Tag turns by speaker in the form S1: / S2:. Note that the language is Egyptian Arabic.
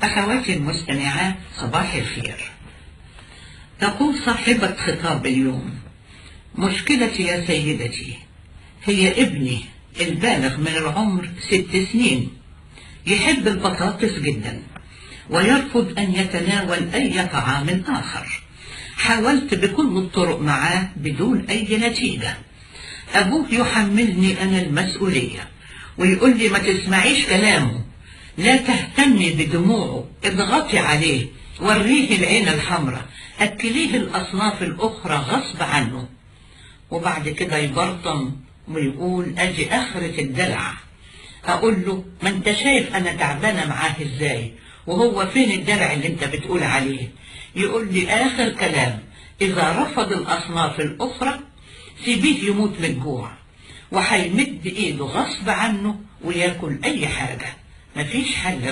S1: أخواتي المستمعات، صباح الخير. تقول صاحبة خطاب اليوم: مشكلتي يا سيدتي هي ابني البالغ من العمر 6 سنين، يحب البطاطس جدا ويرفض أن يتناول أي طعام آخر. حاولت بكل الطرق معاه بدون أي نتيجة. أبوه يحملني أنا المسؤولية ويقول لي ما تسمعيش كلامه، لا تهتمي بدموعه، اضغطي عليه، وريه العين الحمراء، أكليه الأصناف الأخرى غصب عنه. وبعد كده يبرطم ويقول أجي آخرة الدلع. أقول له ما أنت شايف أنا تعبانة معاه إزاي، وهو فين الدلع اللي أنت بتقول عليه؟ يقول لي آخر كلام: إذا رفض الأصناف الأخرى سيبيه يموت من الجوع، وهيمد إيده غصب عنه وياكل أي حاجة. مفيش حل.